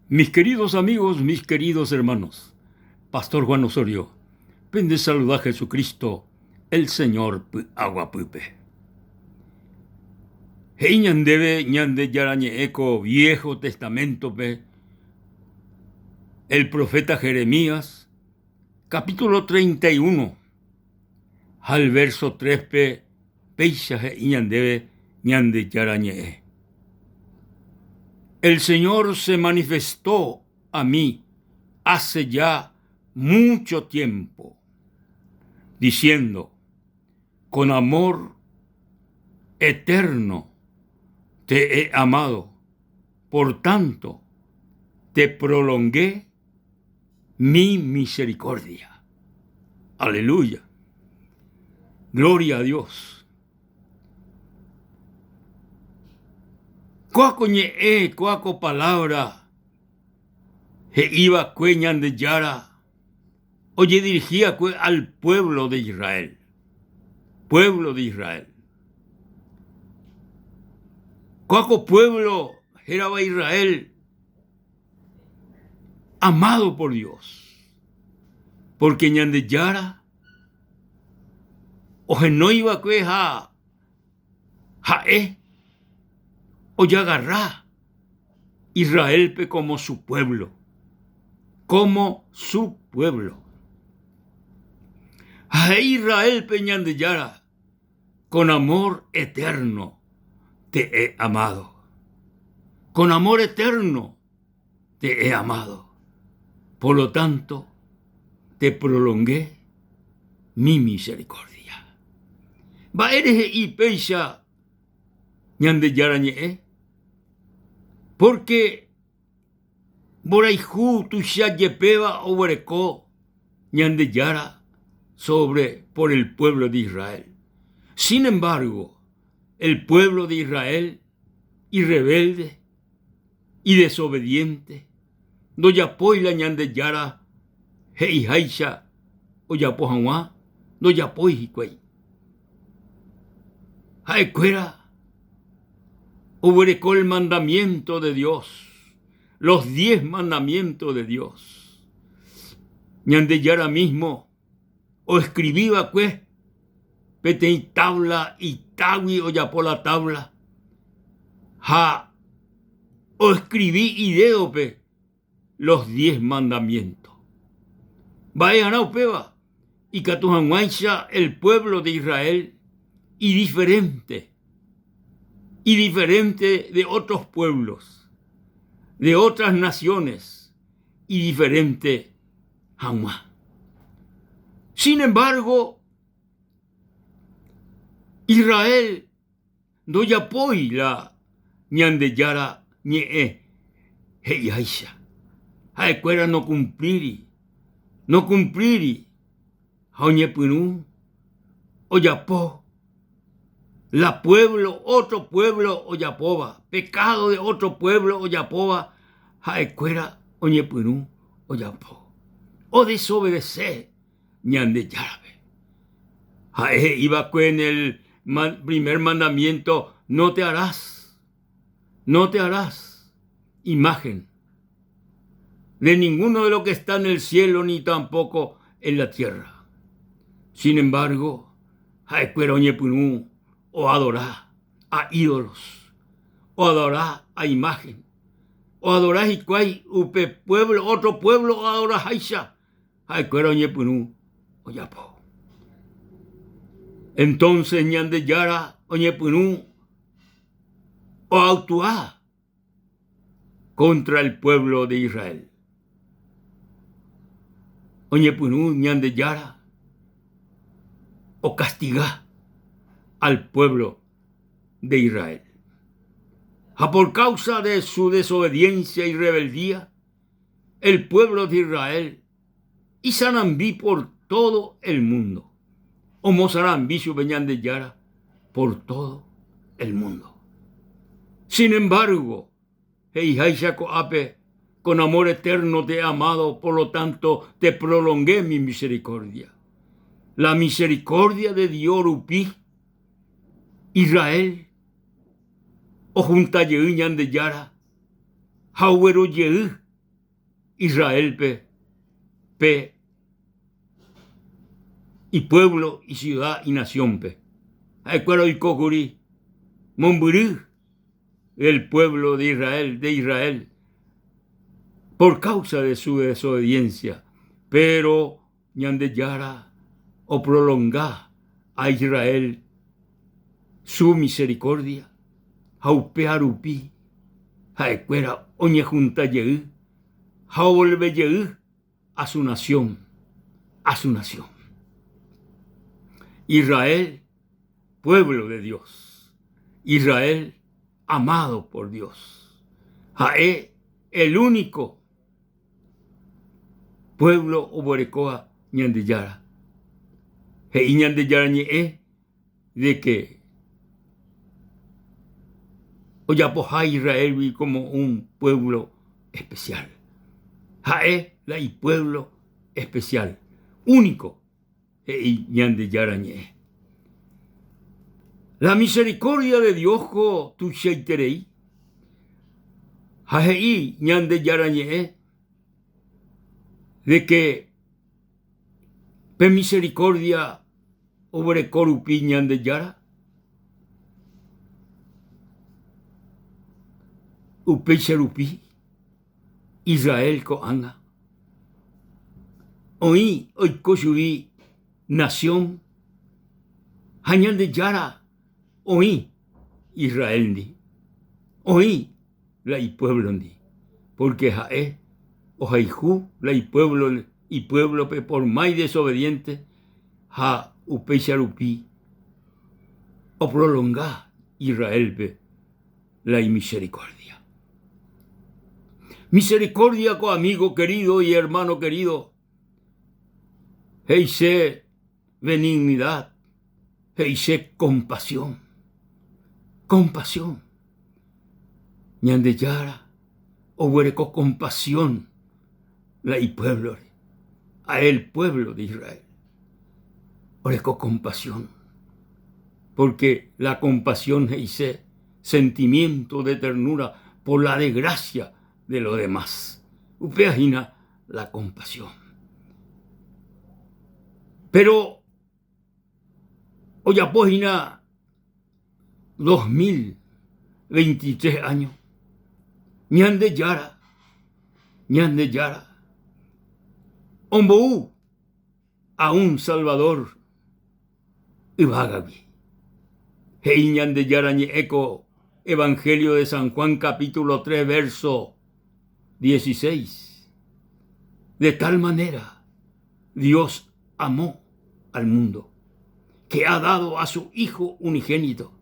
Mis queridos amigos, mis queridos hermanos, Pastor Juan Osorio, pende saluda Jesucristo, el Señor py'aguapýpe. He'i ñandéve Ñandejára ñe'ẽ ko Viejo Testamento-pe, el profeta Jeremías, capítulo 31, ha el verso 3-pe péicha he'i ñandéve Ñandejára ñe'ẽ. El Señor se manifestó a mí hace ya mucho tiempo, diciendo, con amor eterno te he amado, por tanto, te prolongué mi misericordia. Aleluya. Gloria a Dios. Kóa ko ñe'ẽ, kóa ko palabra he'iva'ekue Ñandejára ojedirigíakue al pueblo de Israel. Pueblo de Israel. Kóa ko pueblo hérava Israel amado por Dios, porque Ñandejára ohenói va'ekue ha ha'e ojagarra Israélpe como su pueblo, como su pueblo. Ha he'i Israélpe Ñandejára, con amor eterno te he amado. Con amor eterno te he amado. Por lo tanto, te prolongué mi misericordia. Mba'ére he'i péicha Ñandejára ñe'ẽ? Porque Mborayhu tuicha jepéva oguereko Ñandejára sobre por el pueblo de Israel. Sin embargo, el pueblo de Israel irrebelde y desobediente ndojapói la Ñandejára he'iháicha ojapo hag̃ua, ndojapói hikuái. Ha'ekuéra oguereko el mandamiento de Dios, los diez mandamientos de Dios. Ñandejára mismo oescribi va'ekue peteĩ tabla itágui ojapo la tabla ha oescribi idédope los diez mandamientos. Mba'e'arã upéva ikatu hag̃uáicha el pueblo de Israel idiferente, idiferente de otros pueblos, de otras naciones, idiferente hag̃ua. Sin embargo, Israel Ndojapói la Ñandejára ñe'ẽ he'iháicha. Ha'ekuéra nokumplíri, nokumplíri ha oñepyrũ ojapo la puévlo, ótro puévlo ojapóva, pekádo de ótro puévlo ojapóva, ha'ekuéra oñepyrũ ojapo. Odesovedese Ñandejárape. Ha'e he'i va'ekue en el primer mandamiento, no te harás, no te harás imagen de ninguno de lo que está en el cielo ni tampoco en la tierra. Sin embargo, ha'ekuéra oñepyrũ oadora a ídolos, oadora a imagen, oadora hikuái upe pueblo, otro pueblo oadoraháicha Ha'ekuéra oñepyrũ ojapo. Entonces Ñandejára oñepyrũ oactua contra el pueblo de Israel. Oñepyrũ Ñandejára ocastiga al pueblo de Israel. Ha por causa de su desobediencia y rebeldía, el pueblo de Israel isarambi por todo el mundo. Omosarambi chupe Ñandejára por todo el mundo. Sin embargo, he'iháicha ko'ápe, con amor eterno te he amado, por lo tanto te prolongué mi misericordia. La misericordia de Dios rupi Israel ohunta jey Ñandejára ha oguerojey. Israélpe pe ipuévlo, isiuda, inasiónpe. Ha'ekuéra oiko kuri mombyry del pueblo de Israel, de Israel, por causa de su desobediencia. Pero Ñandejára oprolonga a Israel su misericordia ha upéva rupi ha'ekuéra oñehunta jey ha ovolve jey a su nación, a su nación. Israel, pueblo de Dios. Israel, amado por Dios. Ha'e el único pueblo oguerekóva Ñandejára. He'i Ñandejára ñe'ẽ de que ojapoha Israélgui como un pueblo especial. Ha'e la ipueblo especial, único, he'i Ñandejára ñe'ẽ. La misericordia de Dios ko tuichaiterei ha he'i Ñandejára ñe'ẽ de que pe misericordia oguereko rupi Ñandejára, upéicha rupi Israel ko'ág̃a oĩ oiko chugui nasión ha Ñandejára oĩ Israélndi, oĩ la ipuévlondi, pórke ha'e ohayhu la ipuévlo ipuévlope por má idesobediénte ha upéicha rupi oprolonga Israélpe la imisericordia. Misericordia ko amigo querido y hermano querido, he'ise benignidad, he'ise compasión, compasión. Ñandejára oguereko compasión la ipuévlore, a el pueblo de Israel. Oreko compasión, porque la compasión he'ise sentimiento de ternura por la desgracia de los demás. Upéva hína la compasión. Pero ojapo hína 2023 años Ñandejára, Ñandejára ombou a un Salvador yvágagui. He'i Ñandejára ñe'ẽ ko Evangelio de San Juan capítulo 3 verso 16. De tal manera Dios amó al mundo, que ha dado a su Hijo unigénito,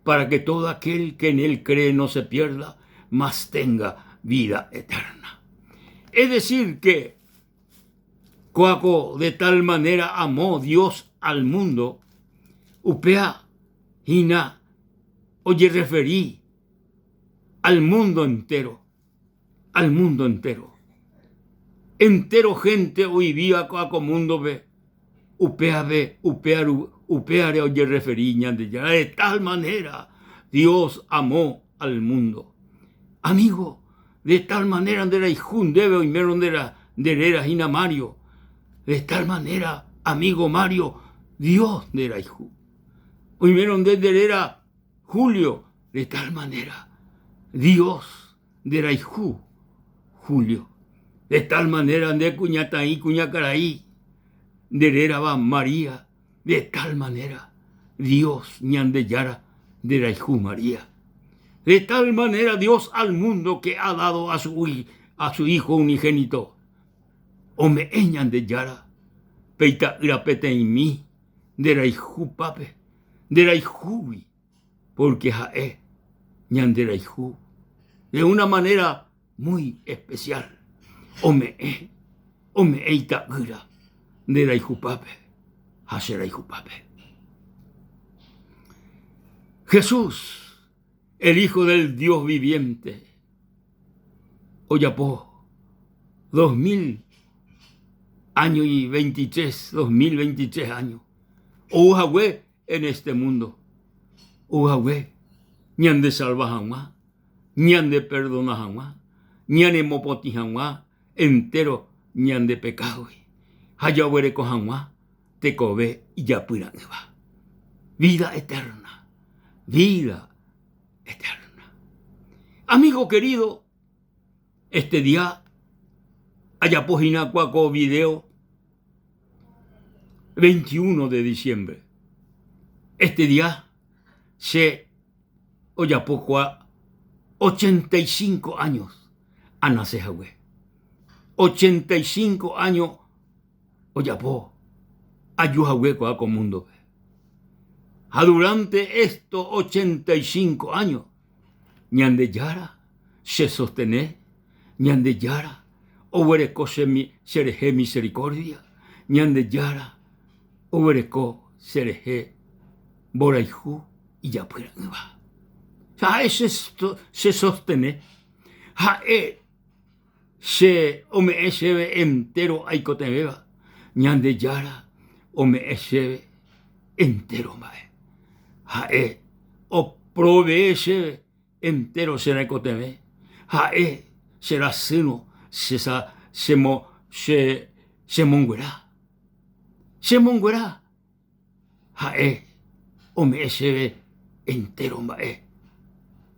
para que todo aquel que en él cree no se pierda, mas tenga vida eterna. Es decir, que Kóako de tal manera amó Dios al mundo, upéa hína ojerreferi al mundo entero, al mundo entero. Entero gente oivíva ko'ã ko múndope, upéape, upéa upéare ojerreferi Ñandejára. De tal manera Dios amó al mundo. Amigo, De tal manera nde rayhu ndéve oimérõ nde nde réra hína Mario. De tal manera, amigo Mario, Dios nde rayhu. Oimérõ nde nde réra Julio, de tal manera Dios nde rayhu, Julio. De tal manera nde kuñataĩ, kuñakarai, nde rérava María, De tal manera Dios Ñandejára nderayhu María. De tal manera Dios al mundo que ha dado a su, a su Hijo unigénito. Ome'ẽ Ñandejára pe ita'ýra peteĩmi nderayhupápe, nderayhúgui, porque ha'e ñanderayhu de una manera muy especial. Ome'ẽ, ome'ẽ ita'ýra nde rayhupápe ha che rayhupápe. Jesús, el Hijo del Dios viviente, ojapo 2000 años y 23, 2023 años, ou hague en este mundo, ou hague ñande salva hag̃ua ñandeperdona hag̃ua, ñanemopotĩ hag̃ua. entéro ñande pekádogui ha jaguereko hag̃ua tekove ijapyra'ỹva. Vida eterna, vida eterna. Amigo querido, este día ajapo hína kua ko video 21 de diciembre. Este día che ojapo kua 85 años anase hague. 85 años ojapo aju hague kua ko múndope. Ha durante estos 85 años Ñandejára che sostene, Ñandejára oguereko cherehe misericordia, Ñandejára oguereko cherehe mborayhu ijapyra'ỹva. Ha'e che sostene, ha'e che ome'ẽ chéve entéro aikotevẽva, Ñandejára ome'ẽ chéve entéro mba'e. Ha'e oprovee chéve entéro che rekotevẽ, ha'e che rasýrõ che chemonguera, chemonguera. Ha'e ome'ẽ chéve entéro mba'e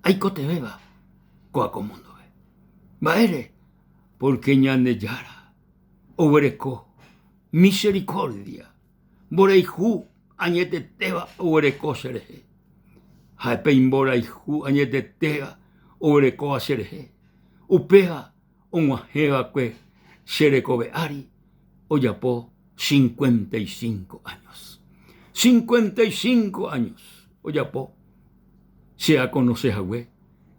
aikotevẽva kóa ko múndope. Mba'ére? Pórke Ñandejára oguereko miserikórdia, mborayhu añetetéva oguereko cherehe. Ha'e pe imborayhu añetetéva oguerekóva cherehe. Upéva og̃uahẽ va'ekue che rekove ári ojapo 55 años. 55 años ojapo che akonose hague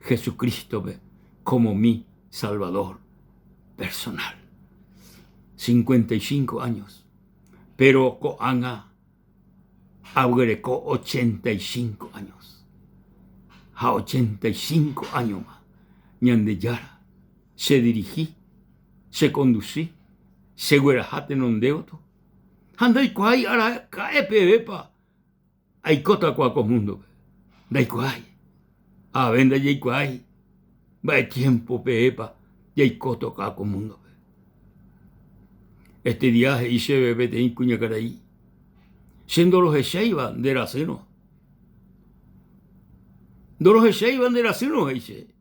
Jesucrístope como mi Salvador personal. 55 años. Péro ko'ág̃a aguereko 85 años. Ha 85 áñoma Ñandejára chedirihi, chekondusi, chegueraha tenonde gotyo ha ndaikuaái araka'e pevépa aikóta kua ko múndope. Ndaikuaái. Ave ndajaikuaái mba'e tiémpo pevépa jaikóta kua ko múndope. Este día he'i chéve peteĩ kuñakarai, Che ndorohecháiva nde rasýrõ. Ndorohecháiva nde rasýrõ, he'i chéve.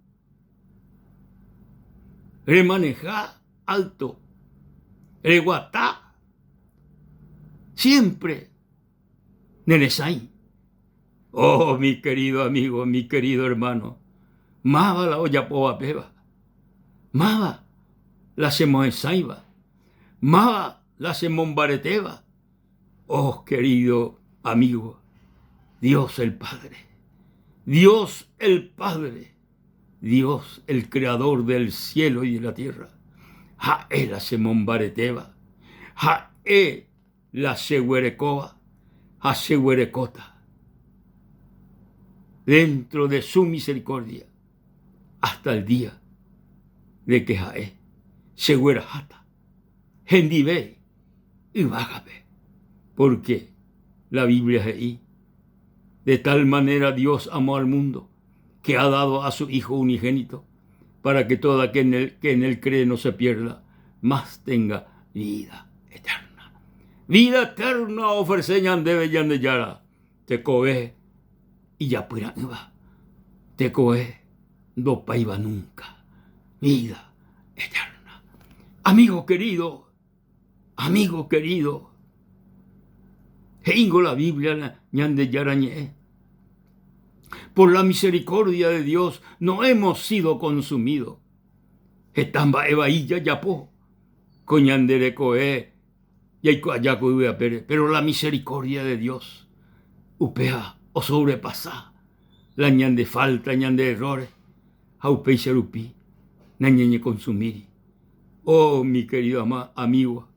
Remaneha alto, reguata siempre neresãi. Oh, mi querido amigo, mi querido hermano, máva la ojapóva péva? Máva la chemohesãiva? Máva la chemombaretéva? Oh, querido amigo, Dios el Padre, Dios el Padre, Dios el Creador del cielo y de la tierra, ha'e la chemombaretéva, ha'e la cheguerekóva ha cheguerekóta dentro de su misericordia hasta el día de que ha'e chegueraháta hendive yvágape, porque la Biblia he'i, De tal manera Dios amó al mundo que ha dado a su Hijo unigénito, para que todo aquel que en él cree no se pierda, mas tenga vida eterna. Vida eterna ofrece ñandéve Ñandejára, tekove ijapyra'ỹva, tekove ndopáiva nunca, vida eterna. Amigo querido, amigo querido, he'íngo la Biblia Ñandejára ñe'ẽ. Por la misericordia de Dios no hemos sido consumidos. Heta mba'e vai jajapo ko ñande rekove jaiko aja ko yvy apére, pero la misericordia de Dios upéva osobrepasa la ñande falta, ñande errores ha upéicha rupi nañañekonsumíri. Oh, mi querido amigo,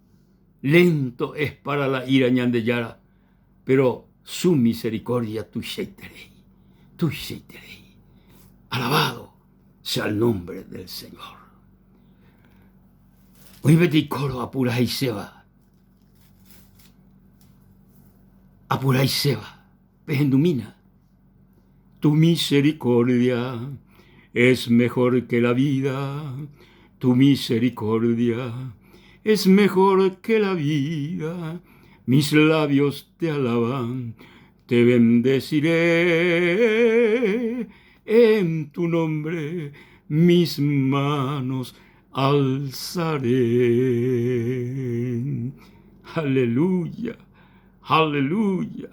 lento es para la ira Ñandejára, pero su misericordia tuichaiterei, tuichaiterei. Alabado sea el nombre del Señor. Oĩ peteĩ kóro apurahaiséva, apurahaiséva, pehendumína. Tu misericordia es mejor que la vida. Tu misericordia es mejor que la vida, mis labios te alaban, te bendeciré en tu nombre, mis manos alzaré. Aleluya, aleluya.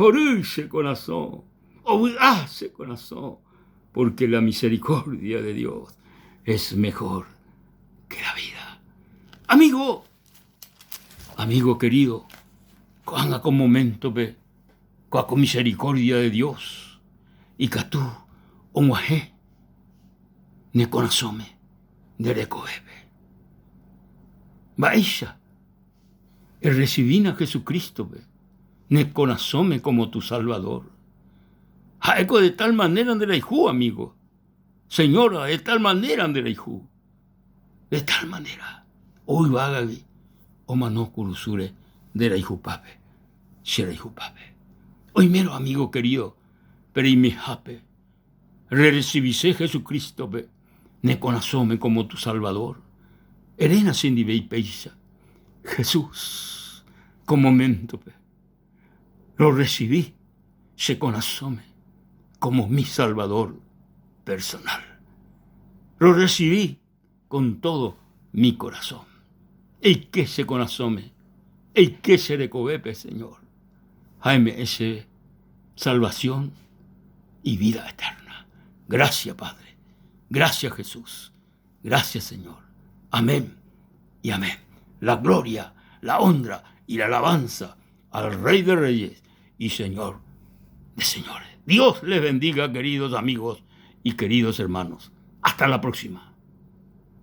Hory che korasõ, ovy'a che korasõ, porque la misericordia de Dios es mejor que la vida. Amigo, amigo querido, ko'ág̃a ko momento-pe, ko'ã ko misericordia de Dios ikatu og̃uahẽ ne korasõme, nde rekovépe. Mba'éicha erresivína Jesucristo-pe ne korasõme como tu Salvador? Ha'éko de tal manera nderayhu, amigo. Señora, de tal manera nderayhu. De tal manera ou yvágagui omano kurusúre nderayhupápe, che rayhupápe. Oimérõ, amigo querido, pe reimehápe Rerecibise Jesucristo-pe ne korasõme como tu Salvador? Eréna chendive péicha, Jesús, ko momento-pe rorrecibi che korasõme como mi Salvador personal. Rorrecibi con todo mi corazón. Eike che korasõme, eike che rekovépe, Señor, ha eme'ẽ chéve salvación y vida eterna. Gracias, Padre. Gracias, Jesús. Gracias, Señor. Amén y amén. La gloria, la honra y la alabanza al Rey de Reyes y Señor de Señores. Dios les bendiga, queridos amigos y queridos hermanos. Hasta la próxima.